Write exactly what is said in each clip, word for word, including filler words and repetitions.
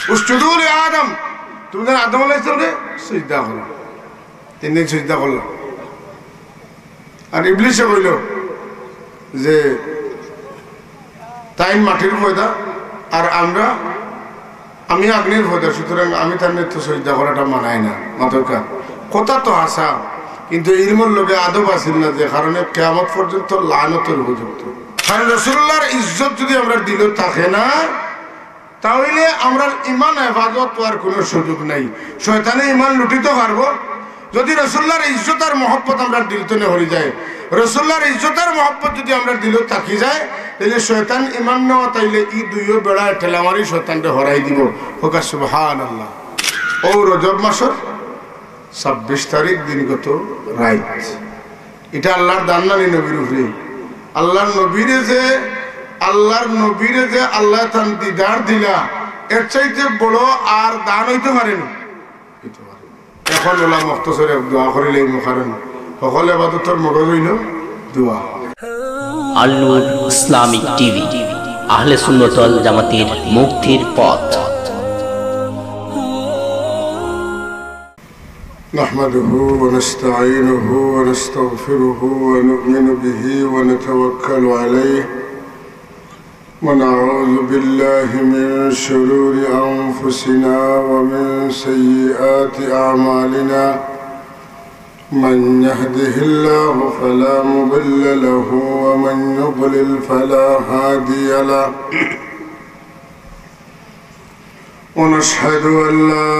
"উসজুদু লি আদম, তুমি যেন আদম আলাইহিস সালামরে সিজদা করো।" তিন দিন সিজদা করলা। আর ইবলিসে কইল যে, "তাইন মাটির পয়দা, আর আমরা, আমি আগ্নির পয়দা, সুতরাং আমি তানরে তো সিজদা করাটা মানায় না।" মাতকা কথা তো হাছা, কিন্তু ইলমর লগে আদব আছিল না, যে কারণে কিয়ামত পর্যন্ত লানতর উপযুক্ত। কারণ রাসূলুল্লাহর ইজ্জত যদি আমরার দিলো থাকে না, তাইলে আমরার ইমান হেফাজত অওয়ার কুনু সুযোগ নাই। শয়তানে ইমান লুটিতো পারবো। যদি রাসূলুল্লাহর ইজ্জত আর মহব্বত আমরার দিল তনে হরি যায়, রাসূলুল্লাহর ইজ্জত আর মহব্বত যদি আমরার দিলো থাকি যায়, তাইলে শয়তান ইমান নেওয়া, তাইলে ই দুইও বেড়ায় ঠেলা মারি শয়তানরে হরাই দিবো। কউক্কা সুবহানাল্লাহ। অউ রজব মাসর ছাব্বিশ তারিখ দিনগত রাইত। ইটা আল্লাহর দান নানি নবীর উপরে? আল্লাহর নবীরে যে, আল্লাহর নবীরে যে আল্লায় তান দিদার দিলা, এর চাইতে বড় আর দান অইতো পারে নি? অখন অলা মুখতসর এক দোয়া করিলে, কারণ হকল ইবাদতর মগজ অইলো দোয়া। আল নূর ইসলামিক টিভি, আহলে সুন্নত ওয়াল জামাতের মুক্তির পথ। نحمده ونستعينه ونستغفره ونؤمن به ونتوكل عليه، ونعوذ بالله من شرور أنفسنا ومن سيئات أعمالنا. من يهده الله فلا مضل له، ومن يضلل فلا هادي له. ونشهد أن لا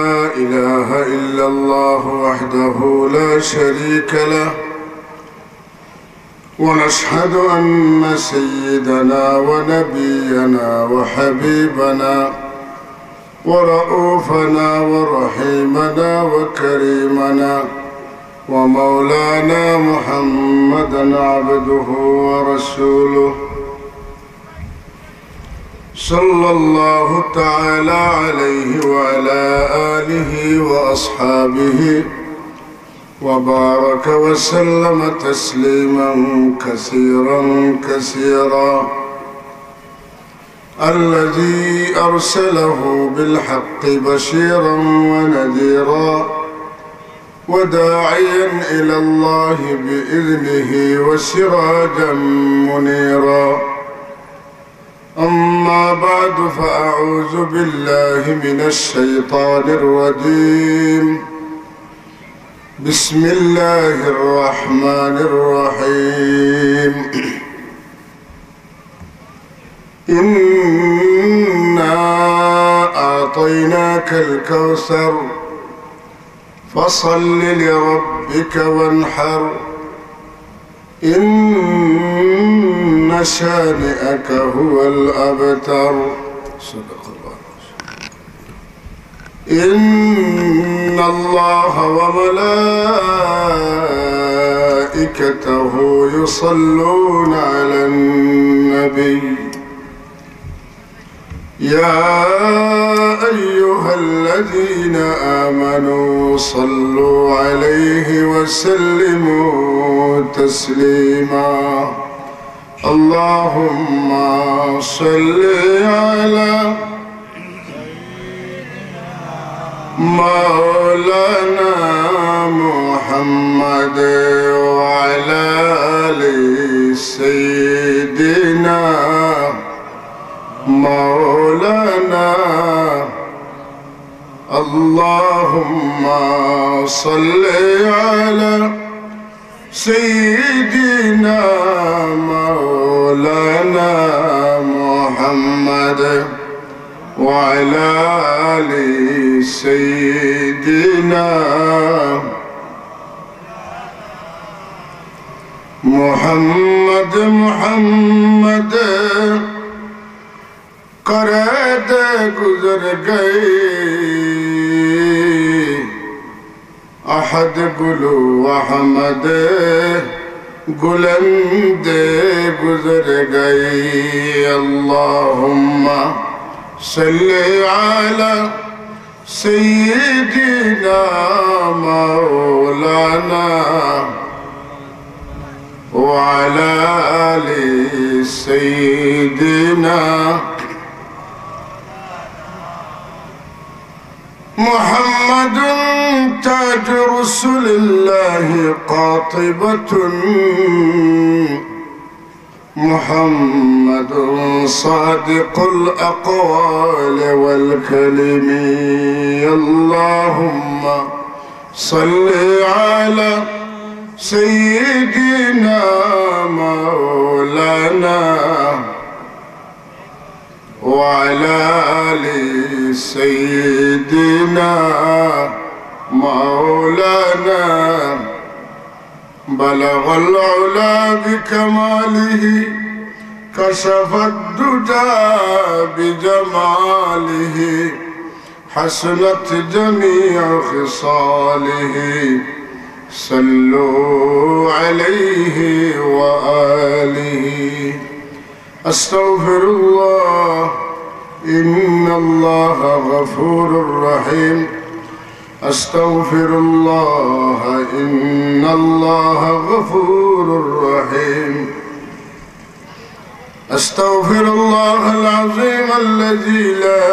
إله إلا الله وحده لا شريك له، ونشهد أن سيدنا ونبينا وحبيبنا ورؤوفنا ورحيمنا وكريمنا ومولانا محمدا عبده ورسوله، صلى الله تعالى عليه وعلى آله وأصحابه وبارك وسلم تسليما كثيرا كثيرا. الذي أرسله بالحق بشيرا ونذيرا وداعيا إلى الله بإذنه وسراجا منيرا. أما بعد، فأعوذ بالله من الشيطان الرجيم. بسم الله الرحمن الرحيم. إنا أعطيناك الكوثر، فصل لربك وانحر، إن شانئك هو الأبتر. صدق الله. إن الله وملائكته يصلون على النبي، يا أيها الذين آمنوا صلوا عليه وسلموا تسليما. اللهم صل على مولانا محمد وعلى آل سيدنا مولانا. اللهم صل على سيدنا مولانا محمد وعلى آل سيدنا محمد، محمد. کرے دے گزر گئی، احد گل و احمد گلند گزر گئی۔ اللهم صل على سيدنا مولانا وعلى آل سيدنا محمد تاج رسل الله قاطبة، محمد صادق الأقوال والكلم. اللهم صل على سيدنا مولانا وعلى آل سيدنا مولانا. بلغ العلا بكماله، كشف الدجى بجماله، حسنت جميع خصاله. صلوا عليه وآله. أستغفر الله، إن الله غفور رحيم. أستغفر الله، إن الله غفور رحيم. أستغفر الله العظيم الذي لا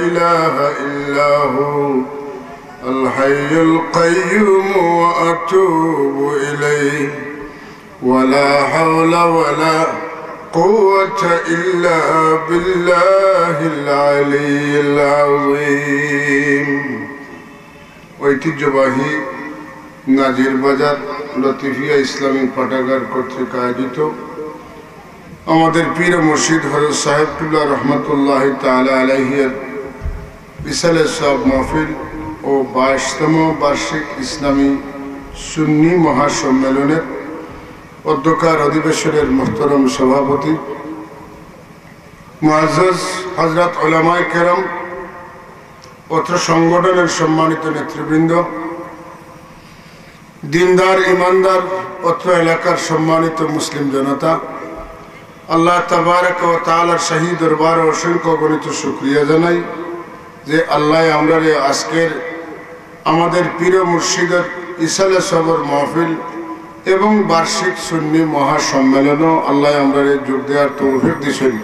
إله إلا هو الحي القيوم وأتوب إليه. ولا حول ولا قوة إلا بالله العلي العظيم. ঐতিহ্যবাহী নাজির বাজার লতিফিয়া ইসলামী পাঠাগার কর্তৃক আয়োজিত আমাদের পীর ও মুর্শিদ হযরত সাহেব কিবলা রহমতুল্লাহ তাআলা আলাইহির ইসালে সওয়াব মাহফিল ও বাইশতম বার্ষিক ইসলামী সুন্নি মহাসম্মেলনের অধ্যকার অধিবেশনের মোহতরম সভাপতি, মুআজ্জাজ হযরত উলামায়ে কেরাম, অত্র সংগঠনের সম্মানিত নেতৃবৃন্দ, দিনদার, ইমানদার, অত্র এলাকার সম্মানিত মুসলিম জনতা, আল্লাহ তাবারাকা ওয়া তাআলার শাহী দরবারে অসংখ্য অগণিত শুকরিয়া জানাই যে আল্লায় আমরারে আজকের আমাদের পীর মুর্শিদের ইসালে সওয়াবর মাহফিল এবং বার্ষিক সুন্নি মহাসম্মেলনও আল্লায় আমরারে যোগ দেওয়ার তৌফিক দিছইন।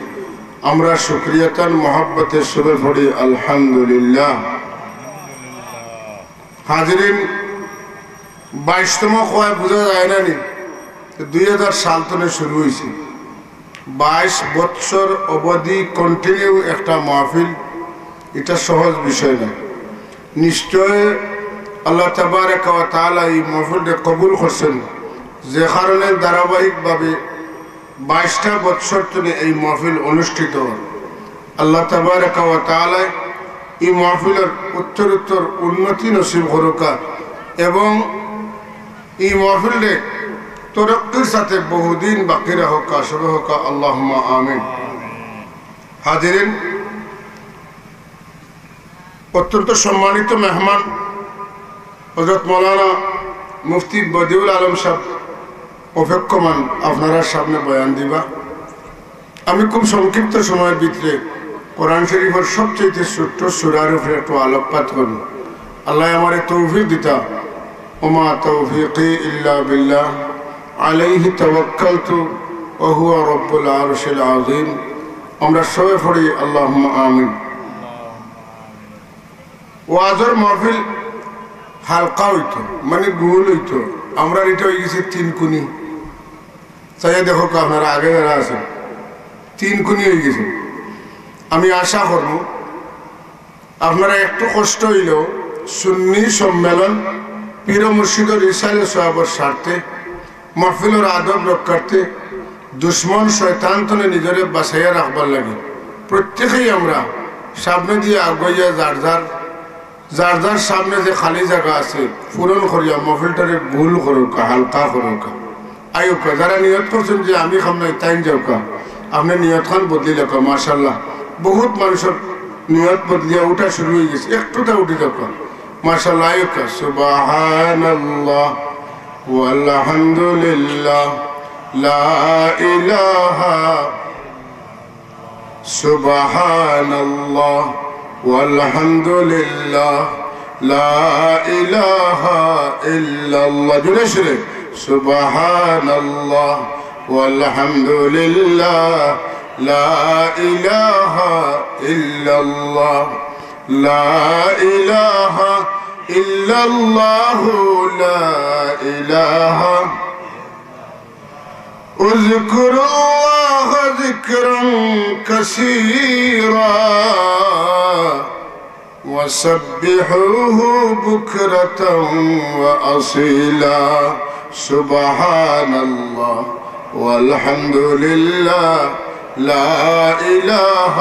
আমরা শুকরিয়া তান মহব্বতে সবে পড়ি আলহামদুলিল্লাহ। হাজিরিন, বাইশতম কওয়ায় বুঝা যায় না নি? দুই হাজার সাল তনে শুরু অইছে, বাইশ বৎসর অবধি continue একটা মাহফিল, ইটা সহজ বিষয় না। নিশ্চয় আল্লাহ তাবারাকা ওয়া তাআলা ই মাহফিলরে কবুল করছইন, যে কারণে ধারাবাহিকভাবে বাইশটা বৎসর তনে এই মাহফিল অনুষ্ঠিত অর। আল্লাহ তাবারাকা ওয়া তাআলা ই মাহফিলর উত্তরোত্তর উন্নতি নসিব করউক্কা এবং ই মাহফিলরে তরক্কির সাথে বহুদিন বাকি রাখউক্কা, সবে কউক্কা আল্লাহুম্মা আমিন। হাজিরিন, অত্যন্ত সম্মানিত মেহমান হযরত মাওলানা মুফতি বদিউল আলম সাহেব অপেক্ষমান আপনারার সামনে বয়ান দিবা। আমি খুব সংক্ষিপ্ত সময়ের ভিতরে কোরআন শরীফের সবচেয়ে ছোট্ট সূরার উপরে একটু আলোকপাত করমু। আল্লায় আমারে তৌফিক দিতা। ওমা তৌফিকি ইল্লা বিল্লাহ, আলাইহি তাওয়াক্কালতু ওয়া হুয়া রাব্বুল আরশিল আযীম। আমরা সবে পড়ি আল্লাহুম্মা আমিন। ওয়াজর মাহফিল হালকা অইতো, মানে গোল অইতো, আমরার ইটা অইগেছে তিন কুনি। চাইয়া দেখউক্কা আপনারা আগে যারা আছইন, তিন কুনি অইগেছে। আমি আশা করমু আপনারা একটু কষ্ট অইলেও সুন্নি সম্মেলন, পীর মুর্শিদর ইসালে সওয়াবর স্বার্থে, মাহফিলর আদব রক্ষার্থে, দুশমন শয়তান তনে নিজরে বাঁচাইয়া রাখবার লাগি প্রত্যেকেই আমরা সামনে দিয়া আগুয়াইয়া যার যার, যার যার সামনে যে খালি জাগা আছে পূরণ করিয়া মাহফিলটারে গোল করউক্কা, হালকা করউক্কা। আইউক্কা, যারা নিয়ত করছইন যে আমি খাম নায়, তাইন যাউক্কা, আপনে নিয়তখান বদলি লউক্কা। মাশাআল্লাহ, বহুত মানুষর নিয়ত বদলিয়া উঠা শুরু অইগেছে, একটুতা উঠি যাউক্কা। মাশাআল্লাহ, আইউক্কা। সুবহানাল্লাহ ওয়ালহামদুলিল্লাহ, লা ইলাহা সুবহানাল্লাহ ওয়ালহামদুলিল্লাহ, লা ইলাহা ইল্লাল্লাহ। জোরে সোরে। সুবহানাল্লাহ ওয়ালহামদুলিল্লাহ, লা ইলাহা ইল্লাল্লাহ। لا إله إلا الله، لا إله. اذكروا الله ذكرا كثيرا وسبحوه بكرة وأصيلا. سبحان الله والحمد لله، لا إله.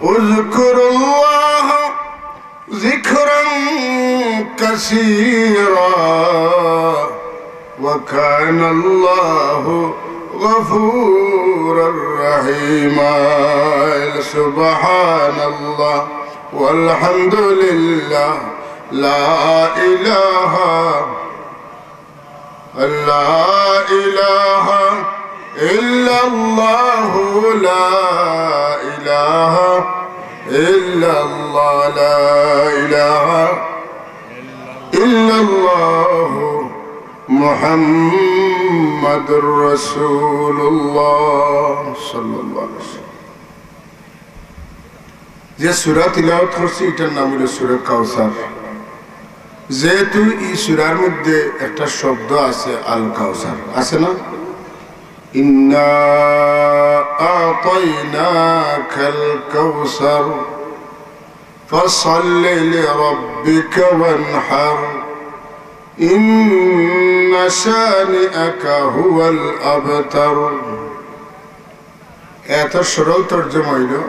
اذكروا الله ذكرا كثيرا وكان الله غفورا رحيما. سبحان الله والحمد لله، لا إله، لا إله إلا الله، لا إله إلا الله، لا إله إلا الله، محمد رسول الله، صلى الله عليه وسلم। যে সূরা তিলাওয়াত করছি, ইটার নাম অইলো সূরা কাউসার। যেহেতু ই সূরার মধ্যে একটা শব্দ আছে, আল কাউসার, আছে না? إنا أعطيناك الكوثر فصل لربك وانحر إن شانئك هو الأبتر। এত সরল তর্জমা অইলো,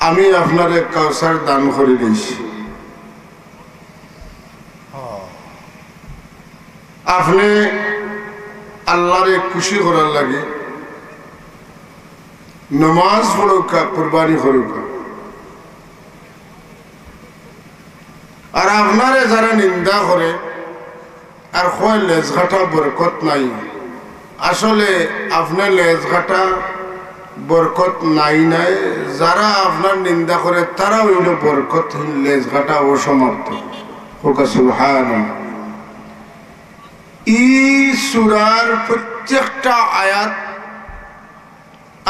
আমি আপনারে কাউসার দান করি দিছি। আপনে আল্লারে খুশি করার লাগি নমাজ পড়উক্কা, কুরবানি করউক্কা। আর আপনারে যারা নিন্দা করে আর কয় লেজ কাটা বরকত নাই, আসলে আপনে লেজ কাটা বরকত নাই নাই, যারা আপনার নিন্দা করে তারা অইলো বরকতহীন, লেজ কাটা, অসমাপ্ত। কউক্কা সুবহানাল্লাহ। ই সূরার প্রত্যেকটা আয়াত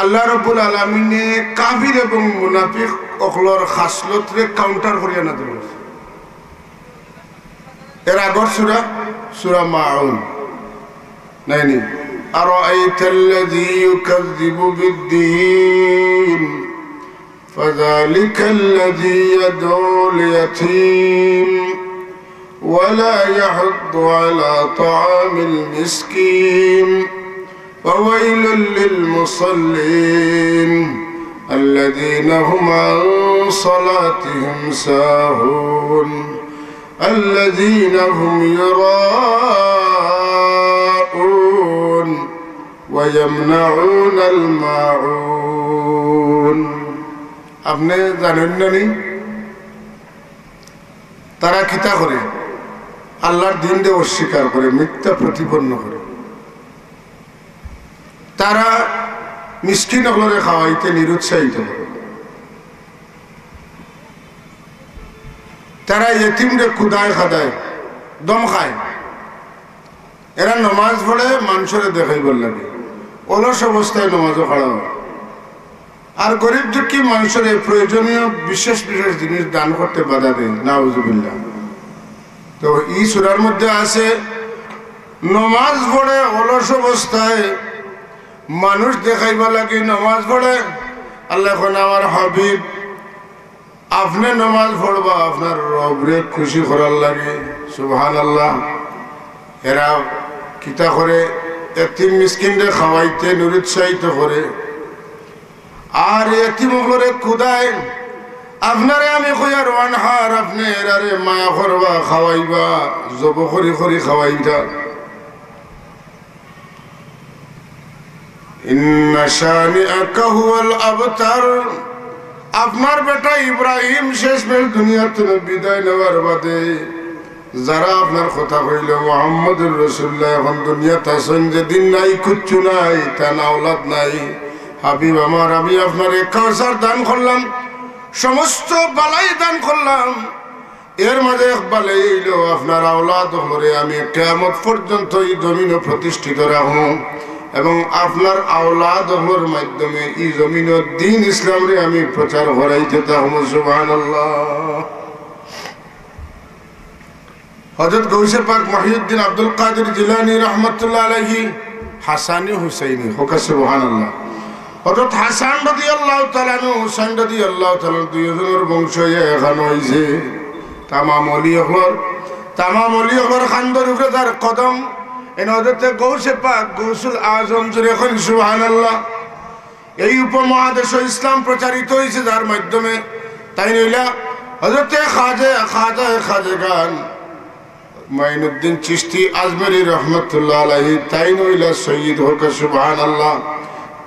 আল্লাহ রাব্বুল আলামিনে কাফির এবং মুনাফিক অকলর খাসলতরে counter করিয়া নাজিল করছে। এর আগর সূরা, সূরা মাউন, নায়নি? أرأيت الذي يكذب بالدين فذلك الذي يدع اليتيم ولا يحض على طعام المسكين فويل للمصلين الذين هم عن صلاتهم ساهون الذين هم يراءون ويمنعون الماعون। আপনে জানইন না নি? তারা কিতা করে? আল্লার দ্বীনরে অস্বীকার করে, মিথ্যা প্রতিপন্ন করে। তারা মিসকিন অকলরে খাওয়াইতে নিরুৎসাহিত করে। তারা এতিমরে কুদায় খাদায়, ধমকায়। এরা নমাজ পড়ে মানষরে দেখাইবার লাগি, অলস অবস্থায় নমাজো খাড়া অয়। আর গরিব দুঃখী মানষরে প্রয়োজনীয় বিশেষ বিশেষ জিনিস দান করতে বাধা দেয়, নাউজুবিল্লাহ। তো ই সূরার মধ্যে আছে, নমাজ পড়ে অলস অবস্থায় মানুষ দেখাইবার লাগি নমাজ পড়ে। আল্লায় কইন, আমার হাবিব, আপনে নমাজ পড়বা আপনার রবরে খুশি করার লাগি। সুবহানাল্লাহ। এরা কিতা করে? এতিম মিসকিনরে খাওয়াইতে নিরুৎসাহিত করে। আর এতিম অকলরে কুদায়। আপনারে আমি কইয়ার ওয়ানহার, আপনে এরারে মায়া করবা, খাওয়াইবা, জব করি করি খাওয়াইবা। ইন্না শানিআকা হুয়াল আবতার। আপনার বেটা ইব্রাহিম শেষমেশ দুনিয়াত বিদায় নেওয়ার বাদে যারা আপনার কথা কইল, মুহাম্মদুর রাসূলুল্লাহ এখন দুনিয়াত আছইন, যেদিন নাই, কুচ্ছু নাই, তান আওলাদ নাই। হাবিব আমার, আমি আপনারে কাউসার দান করলাম, সমস্ত বালাই দান করলাম, এর মাঝে এক বালাই অইলো আপনার আওলাদ অকলরে আমি কিয়ামত পর্যন্ত ই জমিনো প্রতিষ্ঠিত রাখমু। এবং আপনার আওলাদ অকলর মাধ্যমে ই জমিনো দ্বীন ইসলামরে আমি প্রচার করাইতে থাকমু। সুবহানাল্লাহ। হযরত গৌসে পাক মহিউদ্দিন আব্দুল কাদের জিলানী রহমতুল্লাহ আলাইহি হাসানি হুসাইনি, কউক্কা সুবহানাল্লাহ। হযরত হাসান রাদিয়াল্লাহু তাআলা আনহু, হুসাইন রাদিয়াল্লাহু তাআলা আনহু, দুইওজনর বংশ অইয়া একখান অইছে। তামাম অলি অকলর, তামাম অলি অকলর কান্দর উপরে যার কদম, এন হযরতে গৌসে পাক, গৌসুল আজম, জোরে কইন সুবহানাল্লাহ। এই উপমহাদেশো ইসলাম প্রচারিত অইছে যার মাধ্যমে, তাইন অইলা হযরতে খাজে, খাজা, খাজেগান মাইনুদ্দিন চিশতি আজমেরি রহমতুল্লাহ আলাইহি, তাইন অইলা সৈয়দ, কউক্কা সুবহানাল্লাহ।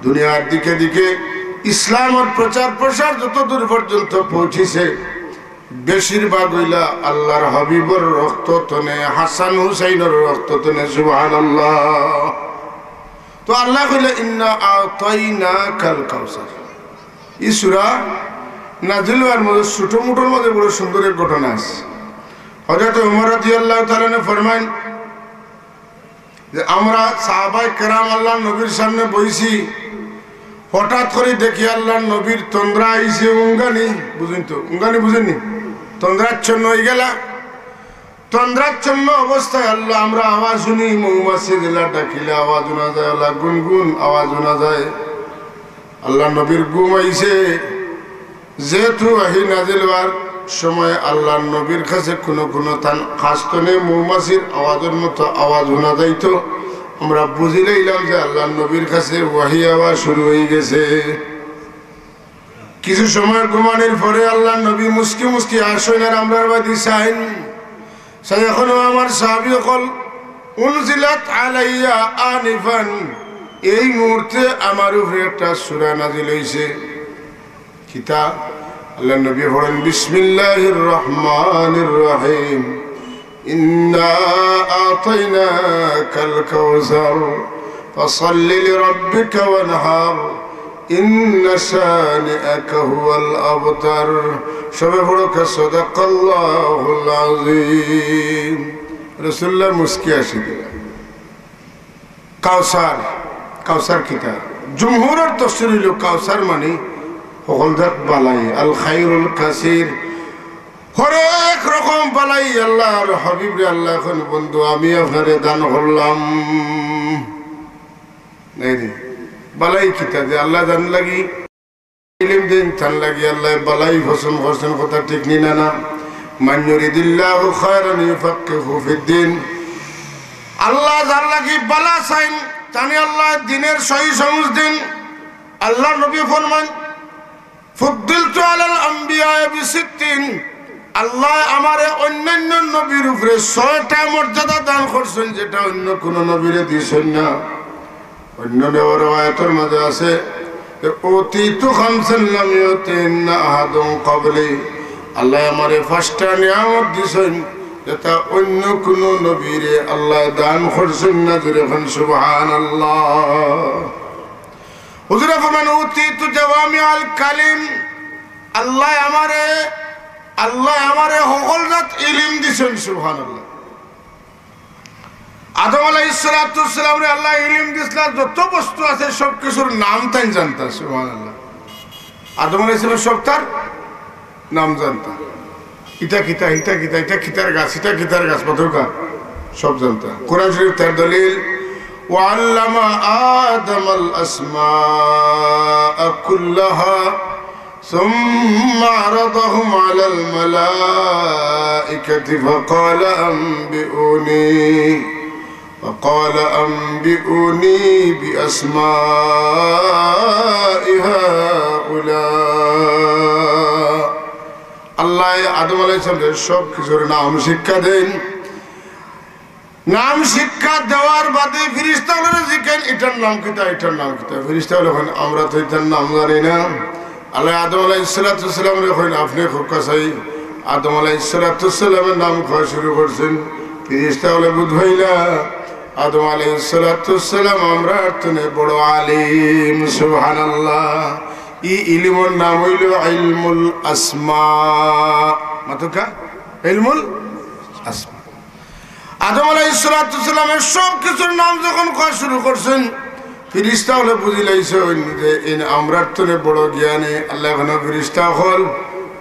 দুনিয়ার দিকে দিকে ইসলামর প্রচার প্রসার যত দূর পর্যন্ত পৌঁছিছে, বেশিরভাগ অইলা আল্লাহর হাবিবর রক্ত তনে, হাসান হুসাইনর রক্ত তনে। সুবহানাল্লাহ। তো আল্লায় কইলা, "ইন্না আতাইনাকাল কাউসার।" ই সূরা নাজিল অওয়ার মাঝে ছোট মোটোর মাঝে বড় সুন্দর এক ঘটনা আছে। হযরত উমর রাদিয়াল্লাহু তাআলা আনহু ফরমাইন যে, আমরা সাহাবায়ে কেরাম আল্লাহর নবীর সামনে বইছি, হঠাৎ করি দেখি আল্লাহর নবীর তন্দ্রা আইছে, উঙ্গানি, বুঝইন তো, উঙ্গানি বুঝইন নি? তন্দ্রাচ্ছন্ন অইগেলা। তন্দ্রাচ্ছন্ন অবস্থায় আল্লাহ, আমরা আওয়াজ হুনি, মৌমাছি যেলা ডাকিলে আওয়াজ হুনা যায়, আল্লাহ গুনগুন আওয়াজ হুনা যায়। আল্লাহর নবীর ঘুম আইছে। যেহেতু ওহী নাজিল অওয়ার সময় আল্লাহর নবীর কাছে কুনু কুনু তান কাছ তনে মৌমাছির আওয়াজর মতো আওয়াজ হুনা যাইতো, আমরা বুঝিলাইলাম যে আল্লাহর নবীর কাছে ওহী আওয়া শুরু অইগেছে। কিছু সময় ঘুমানির পরে আল্লাহর নবী মুচকি মুচকি হাসইন আর আমরার বায়দি চাইন। চাইয়া কইন, "ও আমার সাহাবী অকল, উনজিলাত আলাইয়া আনিফান, এই মুহূর্তে আমার উপরে একটা সূরা নাজিল অইছে।" কিতা? আল্লাহর নবী পড়েন, "বিসমিল্লাহির রহমানির রহিম।" إنا أعطيناك الكوثر فصل لربك وانحر إن شانئك هو الأبتر। সবে পড়ো, صدق الله العظيم। রাসূলুল্লাহ মুচকি হাসি দিলা। কাউসার, কাউসার কিতা? জুমহুরর তফসির অইলো কাউসার মানি হকল জাত বালাই, আল খাইরুল কাসির, হরেক রকম বালাই। আল্লাহর হাবিবরে আল্লায় কইন, বন্ধু, আমি আপনারে দান করলাম। নায় নি? বালাই কিতা যে আল্লায় জানলা কি ইলিম দেইন, তান লাগি আল্লায় বালাই পছন্দ করছইন, কথা ঠিক নি না? না, মান ইউরিদিল্লাহু খায়রান ইউফাক্কিহু ফিদ্দিন। আল্লায় যার লাগি বালা চাইন, তানে আল্লায় দ্বীনর সহি সমুজ দেইন। আল্লাহর নবী ফরমাইন, ফুদ্দিলতু আলাল আম্বিয়া বিসিত্তিন, আল্লায় আমারে অইন্যান্য নবীর উপরে ছয়টা মর্যাদা দান করছইন, যেটা অইন্য কুনু নবীরে দিছইন না। অইন্য রেওয়ায়তর মাঝে আছে যে, "উতিতু খামসান লাম ইউতিহিন্না আহাদুন ক্বাবলি।" আল্লায় আমারে পাঁচটা নিয়ামত দিছইন, যেটা অইন্য কুনু নবীরে আল্লায় দান করছইন না। জোরে কইন সুবহানাল্লাহ। হুজুরে ফরমাইন, "উতিতু জাওয়ামিআল কালিম।" আল্লায় আমারে, আল্লায় আমারে হকল জাত ইলিম দিছইন। সুবহানাল্লাহ। আদম আলাইহিস সালাতু ওয়াস সালামরে আল্লায় ইলিম দিছলা, যত বস্তু আছে সব কিছুর নাম তাইন জানতা। সুবহানাল্লাহ। আদম আলাইহিস সালাম সব তার নাম জানতা। ইটা কিতা, ইটা কিতা, ইটা কিতার গাছ, ইটা কিতার গাছ, মাতউক্কা, সব জানতা। কোরআন শরীফ তার দলিল, "ওয়া আল্লামা আদামাল আসমাআ কুল্লাহা সুম্মা আরাদাহুম আলাল মালাইকাতি ফাকালা আম্বিউনি।" وقال أنبئوني بأسماء هؤلاء। আল্লায় আদম আলাইহিস সালামরে সব কিছুর নাম শিক্ষা দেইন। নাম শিক্ষা দেওয়ার বাদে ফিরিস্তা অকলরে জিকাইন, "ইটার নাম কিতা, ইটার নাম কিতা?" ফিরিস্তা অকলে কইন, "আমরা তো ইটার নাম জানি না।" আল্লায় আদম আলাইহিস সালাতু ওয়াস সালামরে কইন, "আপনে কউক্কা চাই।" আদম আলাইহিস সালাতু ওয়াস সালামর নাম কওয়া শুরু করছইন। ফিরিস্তা অকলে বুঝ পাইলা, আদম আলাইহিস সালাতু ওয়াস সালাম আমরার তনে বড় আলিম। সুবহানাল্লাহ। ই ইলিমর নাম অইলো ইলমুল আসমা। মাতউক্কা? ইলমুল আসমা। আদম আলাইহিস সালাতু ওয়াস সালামর সব কিছুর নাম যখন কওয়া শুরু করছইন, ফিরিস্তা অকলে বুঝিলাইছইন যে ইন আমরার তনে বড় জ্ঞানী। আল্লায় কইন, ফিরিস্তা অকল,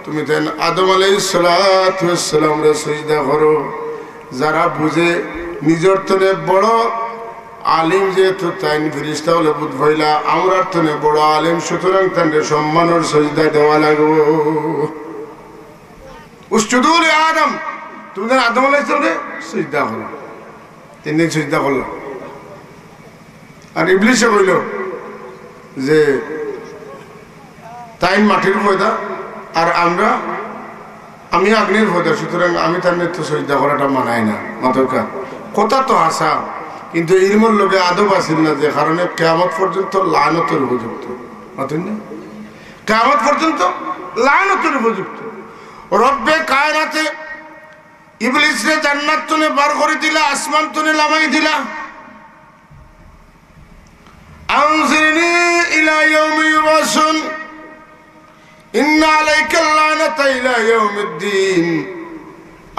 তুমি তাইন আদম আলাইহিস সালাতু ওয়াস সালামরে সিজদা করো। যারা বুঝে নিজর তনে বড় আলিম, যেহেতু তাইন ফিরিস্তা অকলে বুঝ পাইলা, আমরার তনে বড় আলিম, সুতরাং তানরে সম্মানর সিজদা দেওয়া লাগবো। উসজুদু লি আদম, তুমি তাইন আদম আলাইহিস সালামরে সিজদা করো। তিন দিন সিজদা করলা। আর ইবলিসে কইল যে, তাইন মাটির পয়দা, আর আমরা, আমি আগ্নির পয়দা, সুতরাং আমি তানরে তো সিজদা করাটা মানাই না। মাতকা কথা তো হাছা, কিন্তু ইলমর লগে আদব আছিল না, যে কারণে কিয়ামত পর্যন্ত লানতর উপযুক্ত। মাতইন না? কিয়ামত পর্যন্ত লানতর উপযুক্ত। রব্বে কায়নাতে ইবলিসরে জান্নাত তনে বার করি দিলা, আসমান তনে লামাই দিলা। আনজিরনি ইলা ইয়াউমি ইউবাসুন, ইন্না আলাইকাল লানাতা ইলা ইয়াউমিদ্দিন।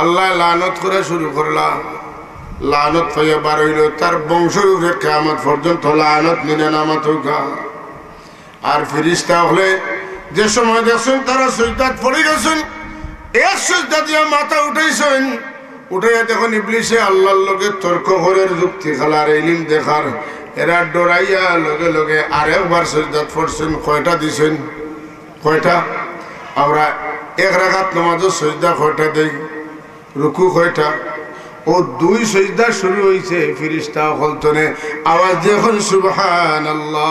আল্লায় লানত করা শুরু করলা, লানত পাইয়া বার অইল, তার বংশর উপরে কিয়ামত পর্যন্ত লানত নিলে না। মাতকা। আর ফিরিস্তা অকলে যে সময় দেখছইন তারা সিজদাত পড়ি গেছইন, এক সিজদা দিয়া মাথা উঠাইছইন, উঠাইয়া দেখইন ইবলিসে আল্লার লগে তর্ক করের, যুক্তি খেলার, ইলিম দেখার। এরা ডরাইয়া লগে লগে আরেকবার সিজদাত পড়ছইন। কয়টা দিছইন? কয়টা? আমরা এক রাকাত নামাজো সিজদা কয়টা দেই? রুকু কয়টা? ও দুই সিজদা শুরু অইছে, ফিরিস্তা অকল তনে আওয়াজ দিয়া কইন, সুবহানাল্লাহ।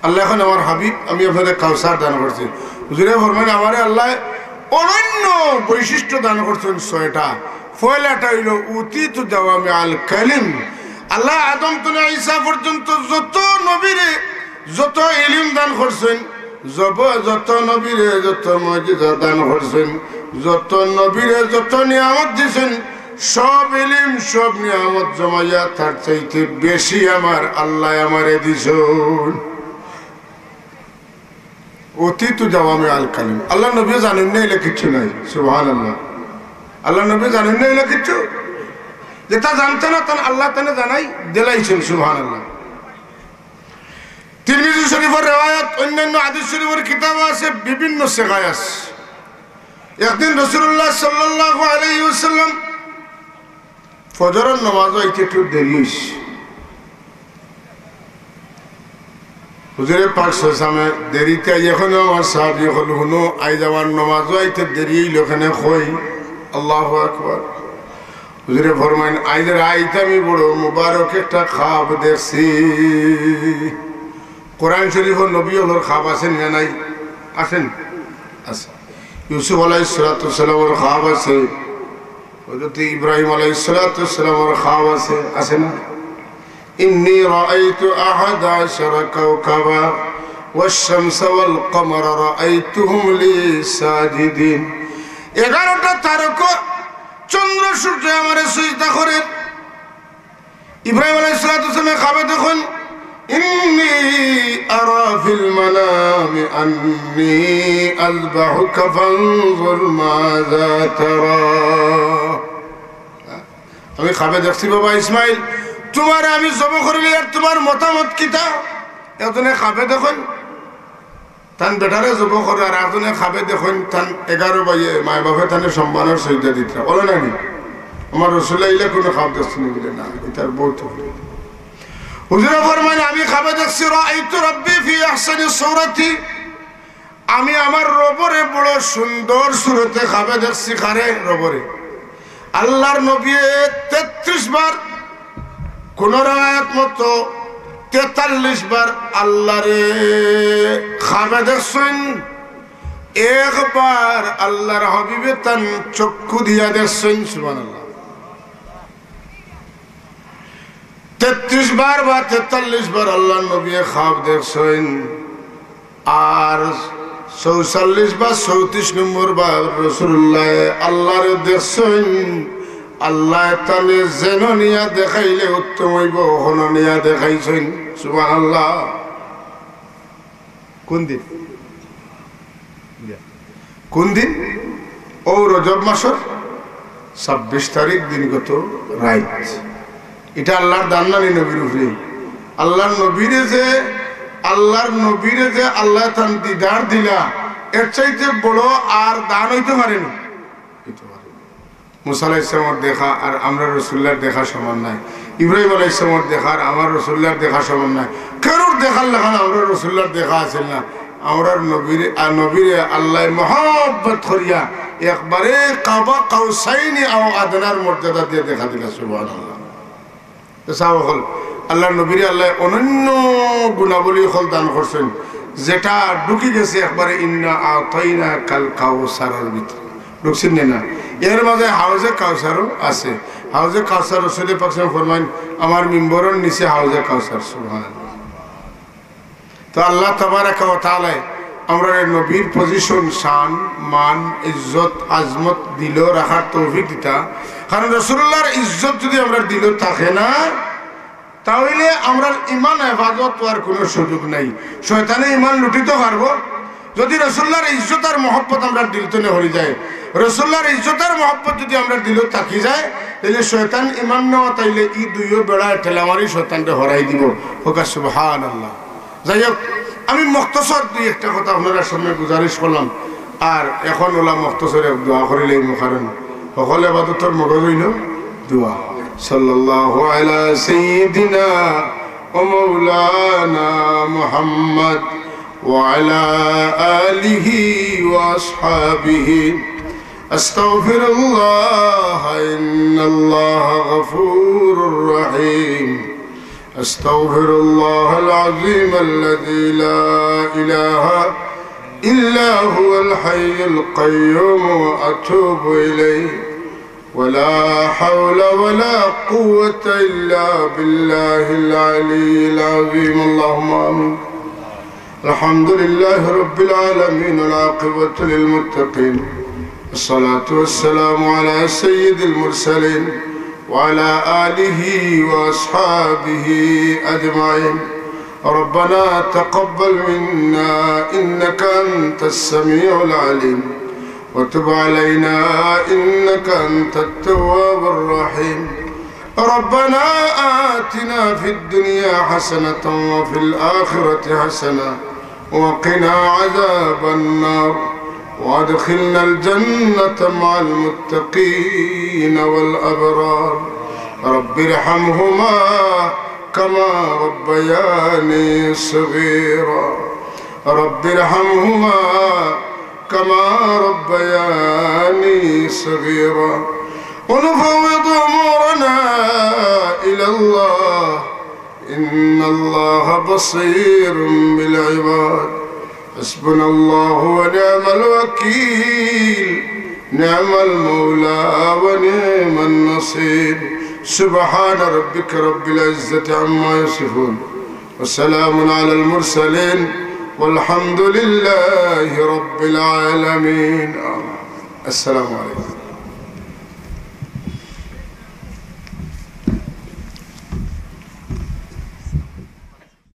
আল্লায় কইন, আমার হাবিব, আমি আপনারে কাউসার দান করছি। হুজুরে ফরমাইন, আমারে আল্লায় অনন্য বৈশিষ্ট্য দান করছইন ছয়টা। পয়লাটা অইল উতিতু জাওয়ামিআল কালিম। আল্লায় আদম তনে ঈসা পর্যন্ত যত নবীরে যত ইলিম দান করছইন, যত নবীরে যত মুজিজা দান করছইন, যত নবীরে যত নিয়ামত দিছইন, সব ইলিম, সব নিয়ামত জমাইয়া তার চাইতে বেশি আমার আল্লায় আমারে দিছইন। উতিতু জাওয়ামিআল কালিম। আল্লার নবী জানইন না ইলা কিচ্ছু নাই। সুবহানাল্লাহ। আল্লার নবী জানইন না ইলা কিচ্ছু। যেটা জানতা না, তান আল্লায় তানে জানাই দিলাইছইন। সুবহানাল্লাহ। তিরমিজি শরীফর রেওয়ায়াত, অন্যান্য হাদিস শরীফর কিতাবো আছে, বিভিন্ন সেগায় আছে। একদিন রাসূলুল্লাহ সাল্লাল্লাহু আলাইহি ওয়াসাল্লাম ফজরর নামাজো আইতে একটু দেরি অইছে। হুজুরে পাক সাল্লাল্লাহু আলাইহি ওয়াসাল্লামে দেরিতে আইয়া কইন, আমার সাহাবী অকল, হুনো, আইজ আমার নামাজো আইতে দেরি অইল কেনে কই। আল্লাহু আকবার। হুজুরে ফরমাইন, আইজ রাইত আমি বড় মুবারক একটা খাব দেখছি। কোরআন শরীফো নবী অকলর খাব আছে না নাই? আছে নি? আছে। ইউসুফ আলাইহিস সালাতু ওয়াস সালামর খাব আছে, হযরত ইব্রাহিম আলাইহিস সালাতু ওয়াস সালামর খাব আছে, আছে না? إني رأيت أحد عشر كوكبا والشمس والقمر رأيتهم لي ساجدين। এগারোটা তারকা, চন্দ্র সূর্য আমারে সিজদা করের। ইব্রাহিম আলাইহিস সালাতু ওয়াস সালামে খাবে দেখইন, إني أرى في المنام أني أذبحك فانظر ماذا ترى। আমি খাবে দেখছি, বাবা ইসমাইল, তুমারে আমি জবো করিলি, আর তুমার মতামত কিতা? একজনে খাবে দেখইন, তান বেটারে জবো করের, আর একজনে খাবে দেখইন, তান এগারো ভাইয়ে, মায় বাপে তানে সম্মানর সিজদা দিতরা। বলে না নি? আমার রাসূলুল্লায় ইলা কুনু খাব দেখছইন নি? বলে না, ইতার বউত অইল। হুজুরে ফরমাইন, আমি খাবে দেখছি, رأيت ربي في أحسن صورة। আমি আমার রবরে বড় সুন্দর সুরতে খাবে দেখছি। কারে? রবরে। আল্লার নবীয়ে তেত্রিশ বার, কোন রেওয়ায়াত মতো তেতাল্লিশ বার আল্লারে খাবে দেখছইন, একবার আল্লার হাবিবে তান চক্ষু দিয়া দেখছইন। সুবহানাল্লাহ। তেত্রিশ বার বা তেতাল্লিশ বার আল্লার নবীয়ে খাব দেখছইন, আর চৌচল্লিশ বা চৌত্রিশ নম্বর বার রাসূলুল্লায় আল্লারে দেখছইন। আল্লায় তানে যেন নিয়া দেখাইলে উত্তম অইবো, হন নিয়া দেখাইছইন। সুবহানাল্লাহ। কোন দিন? কোন দিন? ও রজব মাসর ছাব্বিশ তারিখ দিনগত রাইত। ইটা আল্লার দান নানি নবীর উপরে? আল্লার নবীরে যে, আল্লার নবীরে যে আল্লায় তান দিদার দিলা, এর চাইতে বড় আর দান অইতো পারে নি? অইতো পারে নি। মুসা আলাইহিস সালামর দেখা আর আমরার রসুলুল্লাহর দেখা সমান নায়। ইব্রাহিম আলাইহিস সালামর দেখা আর আমরার রসুলুল্লাহর দেখা সমান নায়। কেউর দেখার লাখান আমরার রসুলুল্লাহর দেখা আছিল না। আমরার নবীরে, আর নবীরে আল্লায় মহব্বত করিয়া একবারে কাবা কাউসাইনি আও আদনার মর্যাদা দিয়া দেখা দিলা। সুবহানাল্লাহ। তো সাহাবা অকল, আল্লার নবীরে আল্লায় অনন্য গুণাবলী অকল দান করছইন, যেটা ঢুকি গেছে একবারে "ইন্না আতাইনাকাল কাউসারর" ভিতরে। ঢুকছে নি না? এর মাঝে হাউজে কাউসারও আছে। হাউজে কাউসার, রসুলে পাক সাল্লাল্লাহু আলাইহি ওয়াসাল্লাম ফরমাইন, "আমার মিম্বরর নিচে হাউজে কাউসার।" সুবহানাল্লাহ। তো আল্লাহ তাবারাকা ওয়া তাআলায় আমরারে নবীর position, শান, মান, ইজ্জত, আজমত দিলো রাখার তৌফিক দিতা। কারণ রসুলুল্লাহর ইজ্জত যদি আমরার দিলো থাকে না, তাইলে আমরার ইমান হেফাজত অওয়ার কুনু সুযোগ নাই। শয়তানে ইমান লুটিতো পারবো। যদি রসুলুল্লাহর ইজ্জত আর মহব্বত আমরার দিল তনে হরি যায়, রসুলুল্লাহর ইজ্জত আর মহব্বত যদি আমরার দিলো থাকি যায়, তাইলে শয়তান ইমান নেওয়া, তাইলে ই দুইও বেড়ায় ঠেলা মারি শয়তানরে হরাই দিবো। কউক্কা সুবহানাল্লাহ। যাই হোক, আমি মখতসর দুই একটা কথা আপনারার সামনে গুজারিশ করলাম। আর এখন অলা মখতসর এক দোয়া করিলাইমু, কারণ হকল ইবাদতর মগজ অইলো দোয়া। সাল্লাল্লাহু আলা সাইয়্যিদিনা ওয়া মাওলানা মুহাম্মদ ওয়া আলা আলিহি ওয়া আসহাবিহি। أستغفر الله إن الله غفور رحيم. أستغفر الله العظيم الذي لا إله إلا هو الحي القيوم وأتوب إليه. ولا حول ولا قوة إلا بالله العلي العظيم. اللهم آمين. الحمد لله رب العالمين، والعاقبة للمتقين، والصلاة والسلام على سيد المرسلين وعلى آله وأصحابه أجمعين. ربنا تقبل منا إنك أنت السميع العليم، وتب علينا إنك أنت التواب الرحيم. ربنا آتنا في الدنيا حسنة وفي الآخرة حسنة وقنا عذاب النار، وأدخلنا الجنة مع المتقين والأبرار. رب ارحمهما كما ربياني صغيرا. رب ارحمهما كما ربياني صغيرا. ونفوض أمورنا إلى الله، إن الله بصير بالعباد. حسبنا الله ونعم الوكيل، نعم المولى ونعم النصير. سبحان ربك رب العزة عما يصفون، وسلام على المرسلين، والحمد لله رب العالمين. آمين. السلام عليكم.